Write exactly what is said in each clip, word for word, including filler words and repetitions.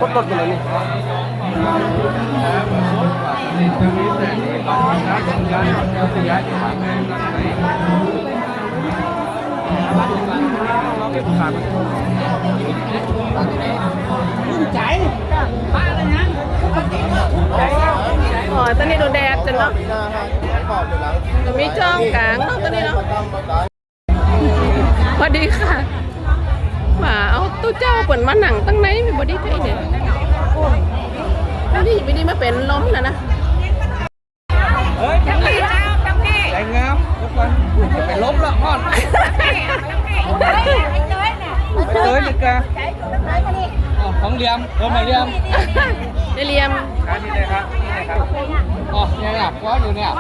รถรถไปเลยนี่ อ๋อ ตอนนี้ดูแดดจังเนาะ มีจ้องก๋างเนาะ ตอนนี้เนาะ สวัสดีค่ะ มาเอาตุ๊เจ้าเปิ้นมานั่งตังใน มีบ่ดีใจ้เนี่ย อันนี้บ่ดีมาเป๋นลมแล้วนะ เฮ้ย แจ๋งงาม เดี๋ยวก่อน จะเป๋นลมละ ฮ้อน ไปเตยดีกว่า อ๋อ ของเหลี่ยม เออ แม่เหลี่ยม แม่เหลี่ยม อันนี้เลยครับ นี่เลยครับ อ๋อ เนี่ยนะ คว้าอยู่เนี่ย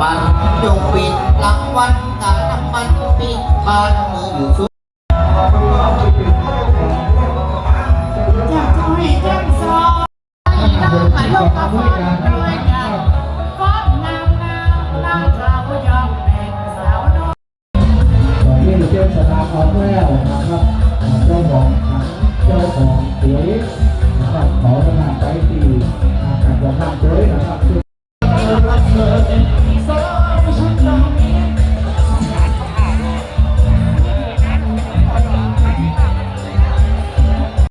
ปันจงปิดรางวัลกับน้ำมันปิดบ้านมืออยู่สุด